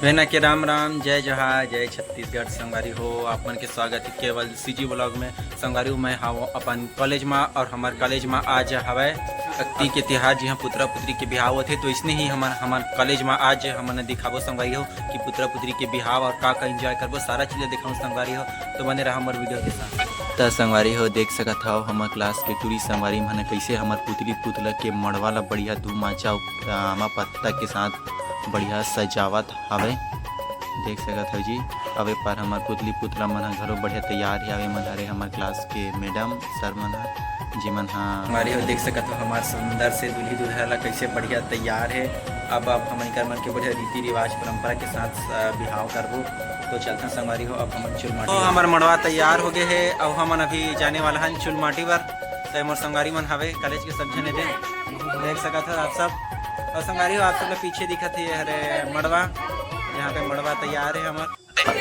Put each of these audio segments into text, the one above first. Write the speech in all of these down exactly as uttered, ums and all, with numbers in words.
सेना के राम राम, जय जोहार, जय छत्तीसगढ़। संगवारी हो, आप मन के स्वागत है केवल सीजी ब्लॉग में। संगवारी हो, मैं हाव अपन कॉलेज मा और हमर कॉलेज मा आज हवय अक्ति के तिहार, जिहाँ पुतरा पुतरी के बिहाव होथे। तो इसने ही हमर हमर कॉलेज मा आज हमन दिखाबो संगवारी हो कि पुतरा पुतरी के बिहाव और का का एंजॉय करबो, सारा चीज दिखाऊं संगवारी हो। तो बने रहा हमर वीडियो के साथ। त संगवारी हो, देख सकत हव हमर क्लास के टूरी संगवारी मन कइसे हमर पुतली पुतला के मड़वा ला बढ़िया धूमाचा अउ आमा पत्ता के साथ बढ़िया सजावत हवे। देख सकत हव जी, अवे पर हमर पुतली पुतला मन ह घलो बढ़िया तैयार हे। अवे मन हरे हमर क्लास के मैडम सर मन ह, जेमन ह हमारे हो देख सकत हो हमार सुंदर से दूल्ही दुल्हा ला कैसे बढ़िया तैयार हे। अब अब हमन कर मन के बढ़िया रीति रिवाज परंपरा के साथ अ, बिहाव करबो। तो चलथन संगवारी हो, अब हमन चुलमाटी तो हमर मड़वा तैयार हो गए हे, अउ हमन अभी जाने वाला हन चुलमाटी बर। तो मोर संगवारी मन हवे कॉलेज के सब झने दे, देख सकत हो आप सब। और संगवारी हो, आप सब ला पीछे दिखत हे हरे मड़वा, यहाँ पे मड़वा तैयार है हमर।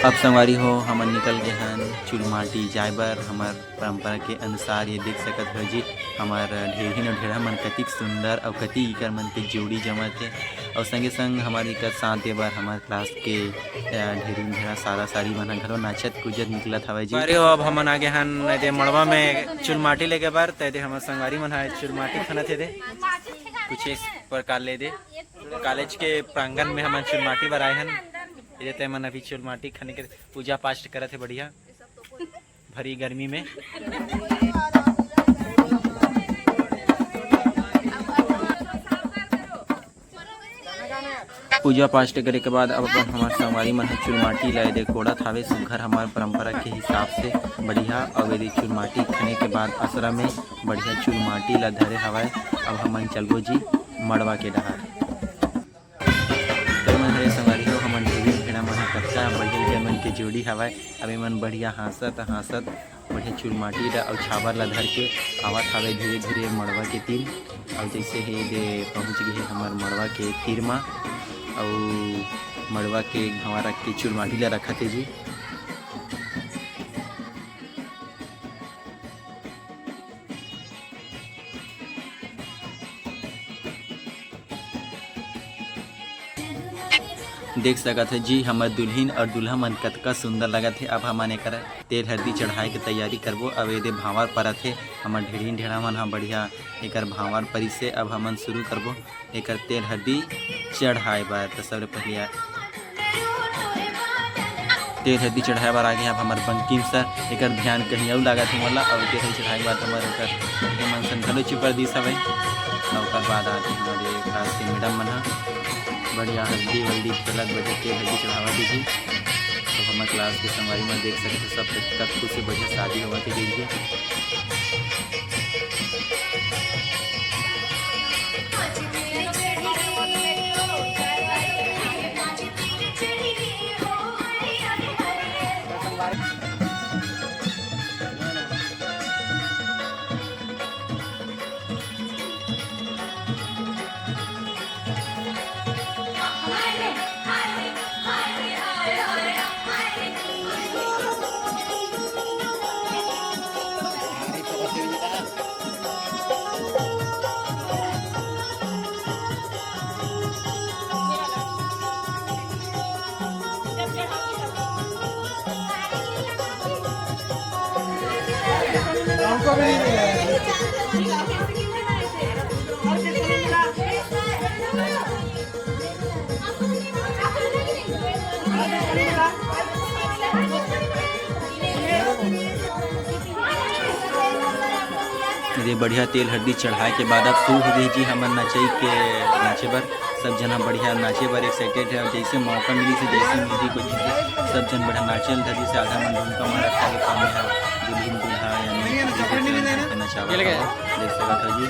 अब संगवारी हो, हमन निकल गए हन चुलमाटी जाए बर। हमर परंपरा के अनुसार ये देख सकत हो जी, हमर ढेरहिन अउ ढेरहा मन कतिक सुंदर अउ कतिक इकर मन के जोड़ी जमत हे। अउ संगे संग हमर इकर साथ दे बर हमर क्लास के अ, ढेरहिन ढेरहा सारा सारी मन ह घलो नाचत कूदत निकलत हवय जी। अरे हो, अब हमन आगे हन एदे मड़वा में चुलमाटी लेके बर, त एदे हमर संगवारी मन ह चुलमाटी खनत हे दे। कुछ इस प्रकार ले दे कॉलेज के प्रांगण में हमन चुलमाटी बर आए हन। ये ते मन अभी चुलमाटी खाने के पूजा पाठ करत हे बढ़िया भरी गर्मी में। पूजा पाठ करे के बाद अब अपन हमर संगवारी मन ह चुलमाटी ला एदे कोड़त हावे सुघर हमर परंपरा के हिसाब से बढ़िया। अउ एदे चुलमाटी खने के बाद असरा में बढ़िया चुलमाटी ला धरे हवय। अब हमन चलबो जी मड़वा के डहार। तो मन हरे संगवारी हो, हमन ढेरी भेड़ा मन ह कतका बढ़िया बढ़िया मन के जोड़ी हवय। अब एमन बढ़िया हाँसत हाँसत बढ़िया चुलमाटी ला अउ छाबर ला धर के आवत हवे धीरे धीरे मड़वा के तीर। अउ जैसे ही दे पहुँच गए हे हमर मड़वा के तीर मा, अउ मड़वा के घंवा रख के चुलमाटी ला रखत हे जी। देख सकत हे जी, हमर दुल्हिन अउ दूल्हा मन कतका सुंदर लगत हे। अब हमन एकर तेल हरदी चढ़ाए के तैयारी करबो। अब एदे भांवर परत हे, हमर ढेरहिन ढेरा मन ह बढ़िया एकर भांवर परिस हे। अब हमन शुरू करबो एकर तेल हरदी चढ़ाए बर। तो सबले पहले तेल हरदी चढ़ाए बर आगे अब हमर बंकिम सर, एकर ध्यान कहीं अउ लागत हे मोला। अउ तेल हरदी चढ़ाए के बाद हमर एकर मन सन घलो चुपर दिस हवे। अउ ओकर बाद आके हमर ये क्लास के मैडम मन ह बढ़िया हल्दी वल्दी खेलत बढ़िया तेल हल्दी चढ़ावा दीजिए। तो हमर क्लास के संगवारी मन देख सकत हो, सब तक खुश से बढ़िया शादी होवत हे। ये बढ़िया तेल हरदी चढ़ाए के बाद अब शुरू हो गई जी हमर नचई के, नाचे बर। सब जना बढ़िया नाचे बर एक्साइटेड है। और जैसे मौका मिली से, जैसे म्यूजिक बजी से, सब जन बढ़िया नाचे ल धरी से। आधा मन ढुमका मारत है, पानी है, दुल्हिन दूल्हा यानी नचावा देख सकत हो जी।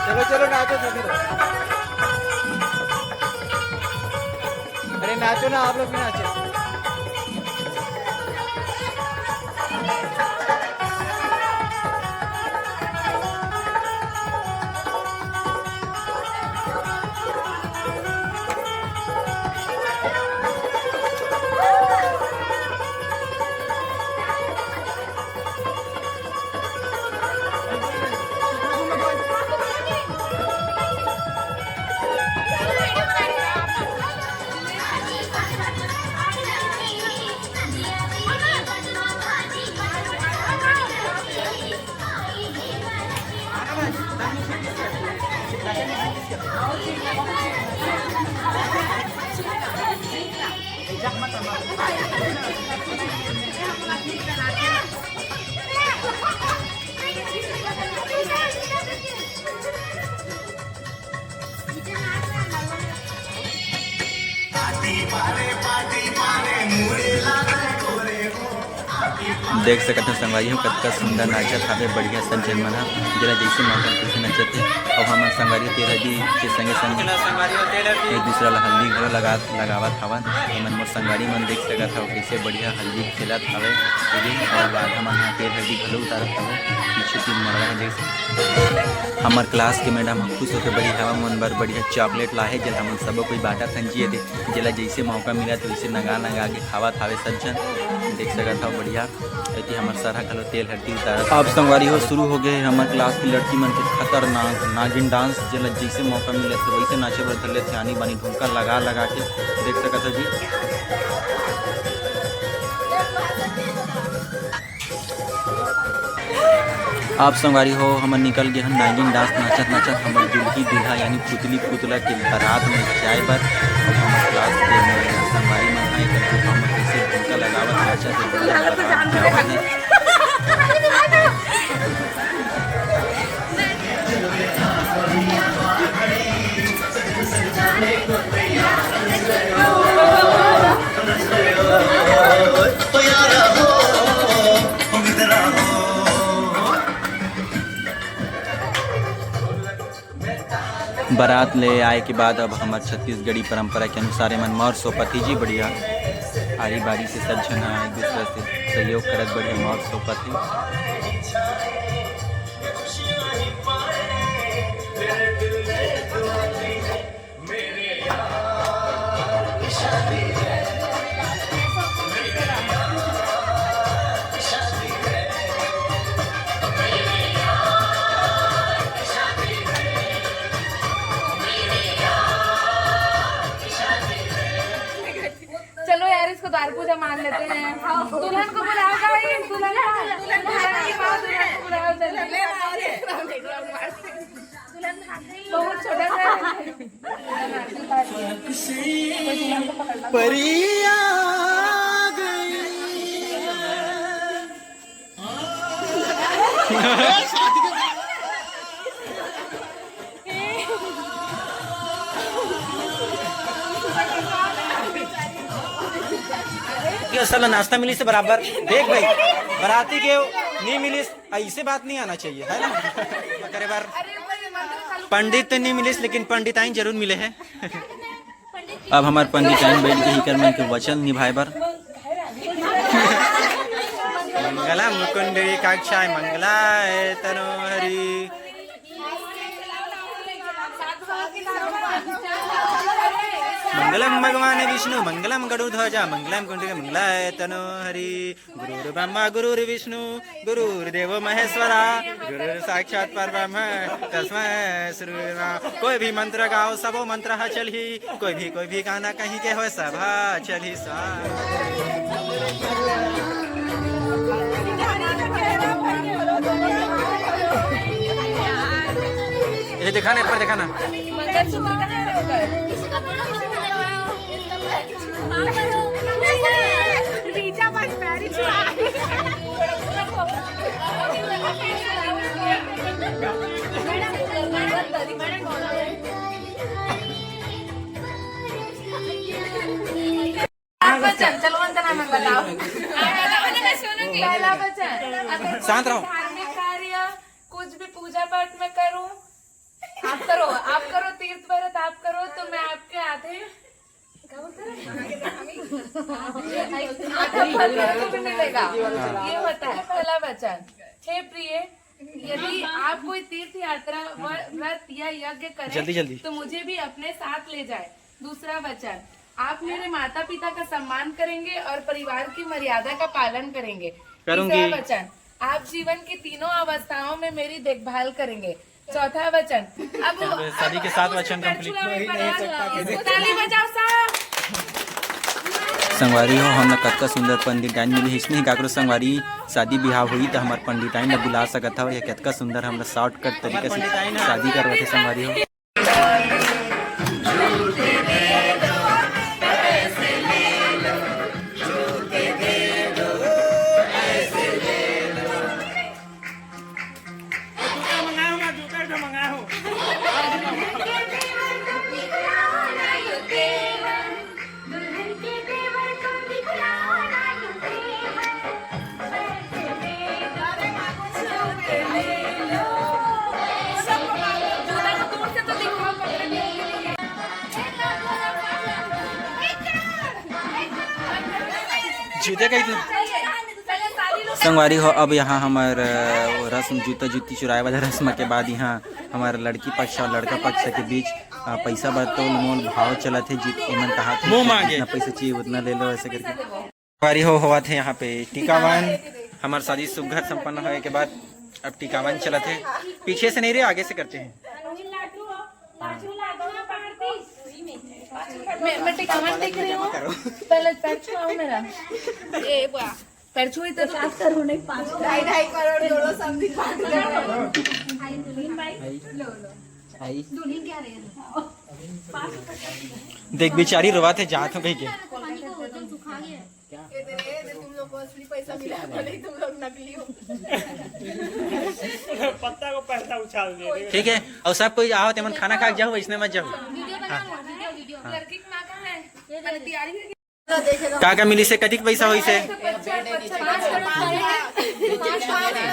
चलो, चलो, नाचो सभी लोग। अरे, नाचो ना, आप लोग भी नाचो। देख सकत हो संगवारी हो, कतका सुंदर नाचत हावे बढ़िया सब झन मन ह, जेला जइसे मौका तइसे नचत हे। अउ हमन संगवारी हो तेल हरदी के संगे संग एक दूसरा ला हल्दी घलो लगा लगावत हावन। एमन मोर संगवारी मन देख सकत हव, कइसे बढ़िया हल्दी खेलत हावय। अउ आधा मन ह तेल हरदी घलो उतारत हावय। पीछू तीन मड़वा हे, देख सकत हव। हमर क्लास के मैडम ह खुश होके बड़ी हवा मन बर बढ़िया चॉकलेट लाहे, जेला हमन सबो कोई बांटत हन जी। ये देख, जेला जइसे मौका मिलत वइसे नगा नगा के खावत हावे सब झन। देख सकत हव बढ़िया। एती हमर सर ह घलो तेल हरदी उतारत। अब संगवारी हो, शुरू हो गए हमर क्लास की लड़की मन के खतरनाक नागिन डांस, जेला जइसे मौका मिलत हे वइसे नाचे बर धर लेथे, आनी बानी ठुमका लगा लगा के। देख सकत हव जी। आप संगवारी हो, हमन निकल गे हन नागिन डांस नाचत नाचत हमर दुल्ही दुल्हा यानी पुतली पुतला के बारात में जाए बर। अउ हमर क्लास के संगवारी मन ह एकर गुफा में कइसे ठुमका लगावत नाचत हे, पूरा बारात जावत हे। बारात ले आए के बाद अब हमर छत्तीसगढ़ी परंपरा के अनुसार एमन मौर सौंपत ही जी। बढ़िया आरी बारी से सब झन ह एक दूसरा से सहयोग करत बढ़िया मौर सौंपत ही। चलो यार, इसको द्वार पूजा मान लेते हैं। दुल्हन को बुलाओ गाइस, दुल्हन को, दुल्हन को बुलाओ, दुल्हन को बुलाओ जल्दी। बहुत छोटा सा है। परी आ गई। ये साला नाश्ता मिलिस हे बराबर। देख भाई, बराती के नी मिलिस, ऐसे बात नहीं आना चाहिए, है ना? करे बार पंडित तो नहीं मिलिस, लेकिन पंडिताइन जरूर मिले हैं। अब हमर पंडिताइन बैठ के ही कर मन के वचन निभाए बर। मंगलम मुकुंडे काक्षाय मंगलाय तनोहरी। मंगलम भगवान विष्णु मंगलम गरुध्वजा मंगलम कुंडे मंगलाय तनोहरी। गुरुर्ब्रह्मा गुरुर्विष्णु गुरुर्देवो महेश्वरा गुरुर्साक्षात् परब्रह्म तस्मै श्री गुरुवे नमः। कोई भी मंत्र गाओ, सबो मंत्र ह चलही। कोई भी, कोई भी गाना कहीं के होय, सब ह चलही। सा ये देखा ना, एक बार देखा ना। मंगलसूत्र कहाँ है उधर? वचन, चलो वंदना में बताओ। पहला वचन, अगर शांत रहो। धार्मिक कार्य, कुछ भी पूजा पाठ में करूं, आप करो, आप करो, तीर्थ व्रत आप करो, तो मैं आपके आधे, क्या बोलते हैं? आधा फल मेरे को भी मिलेगा। ये होता है पहला वचन। हे प्रिय, यदि आप कोई तीर्थ यात्रा, व-, व्रत या यज्ञ करें, जल्दी, जल्दी। तो मुझे भी अपने साथ ले जाए। दूसरा वचन, आप मेरे माता पिता का सम्मान करेंगे और परिवार की मर्यादा का पालन करेंगे। करूंगी। तीसरा वचन, आप जीवन की तीनों अवस्थाओं में मेरी देखभाल करेंगे। चौथा वचन, अब सभी के साथ वचन complete। ताली बजाओ साहब। संगवारी हो, हमला कतका सुंदर पंडिताइन मिली। इसने ही काकरो संगवारी शादी बिहाव होई त हमर पंडिताइन ला बुला सकत हव। ये कतका सुंदर हमला shortcut तरीका से शादी करवाथे संगवारी हो। जूते कही तो संगवारी हो, अब यहाँ हमर, अ, रस्म, जूता जूती चुराए वाला रस्म के बाद यहाँ हमर लड़की पक्ष और लड़का पक्ष के बीच, अ, पैसा बर तोल मोल भाव चलत हे। जीत एमन कहा थे मुंह कि मांगे। जितना पैसा चाहिए उतना ले लो, ऐसे करके। संगवारी हो, होवत हे यहाँ पे टीकावन। हमर शादी सुघर संपन्न होए के बाद अब टीकावन चलत हे। पीछे से नहीं रे, आगे से करते हैं। मैं, मैं टिकावन देख रही हूँ, पहले पैर छुआओ मेरा। ए बुआ, पैर छुई तो पाँच करोड़ नहीं, पाँच करोड़। ढाई, ढाई करोड़ दोनों समझी बात। दुल्हन भाई, लो, लो। दुल्हन क्या रहे हैं? देख बेचारी रोवा थे, जात हो कहीं के। ये दे रहे हैं, तुम लोग को असली पैसा मिला, भले ही तुम लोग नकली हो। पत्ता को पैसा उछाल दे रहे। ठीक है, और सब कोई आओ, तेमन खाना खा के जाओ, इसने मत जाओ। हाँ। हाँ। लड़की की माँ कहाँ है? मैंने तैयारी करके का का मिली से, कतिक पैसा होई से? गिलास कहाँ है?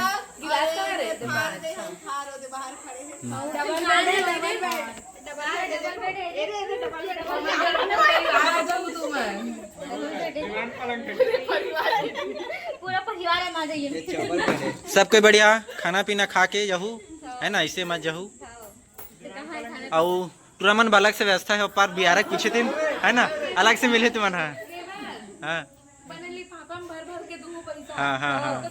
पूरा परिवार है, आ जाइए। सब कोई बढ़िया खाना पीना खा के जहू, है ना, ऐसे मत जहू। अउ टूरा मन बर अलग से व्यवस्था है, ऊपर बियारा के पीछे दिन, है ना, अलग से मिले तुमन ह। हाँ। हाँ, हाँ, हाँ।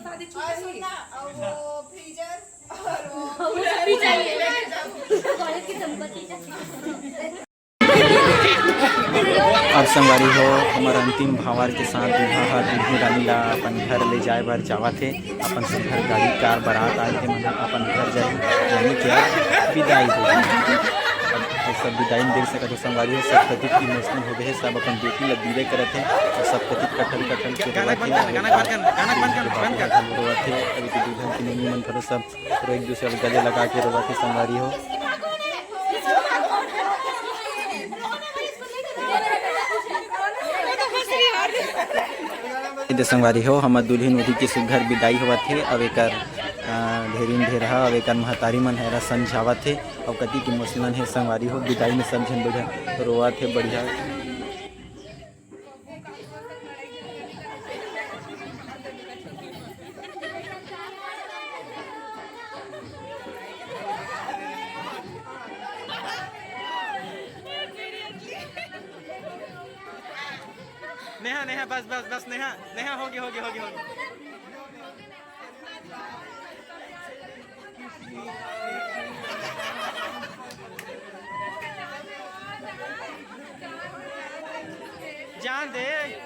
अब संगवारी हो, हमर अंतिम भांवर के साथ दूल्हा ह दुल्हन रानी ला अपन घर ले जाए बर जावत हे। अपन सुघर गाड़ी, कार, बारात आए हे, मन ह अपन घर जाही, यानी कि अब विदाई हो। अब, अब सब विदाई में देख सकत हो संगवारी हो, सब कतिक इमोशनल हो गए हे, सब अपन बेटी ला विदाई करत हे और सब कतिक कठल कठल के गाना रोवत बंद हे। कर, गाना बंद कर, गाना बंद कर, बंद कर। रोवत हे, अभी तो दुल्हन के मम्मी मन घलो सब पूरा एक दूसरे ला गले लगा के रोवत हे संगवारी हो। ए दे संगवारी हो, हमर दुल्हिन उल्हिन के सुघर विदाई होवत हे। अब एकर, अ, ढेरिन ढेरहा, अब एकर महतारी मन ह एला समझावत हे। अब कतिक इमोशनल हे संगवारी हो, विदाई में सब झन बढ़िया रोवत हे, बढ़िया। नेहा, नेहा, बस, बस, बस, नेहा, नेहा, होगे, होगे, होगे, होगे। जान दे।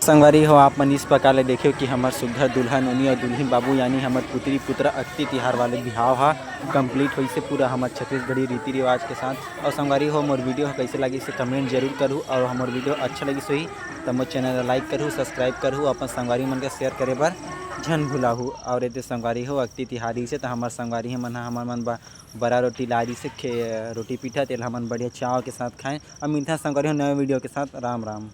संगवारी हो, आप मन इस प्रकार ले देखियो कि हमर सुघर दुल्हा नोनी और दुल्हिन बाबू यानी हमर पुत्री पुत्र अक्ति तिहार वाले बिहाव हा complete होइसे पूरा हमर छत्तीसगढ़ी रीति रिवाज के साथ। और संगवारी हो, मोर video ह कैसे लगिस से comment जरूर करू और हमर video अच्छा लगिस होही त मोर channel ला like करू, subscribe करू, अपन संगवारी मन के share करे बर झन भुलाहू। और एदे संगवारी हो, अक्ति तिहार से त हमर संगवारी मन ह हमर मन बर बरा रोटी ला रिसे, खे-, रोटी पीठा, तेला हमन बढ़िया चाव के साथ खाएं। अब मिलथन संगवारी हो नए video के साथ। राम राम।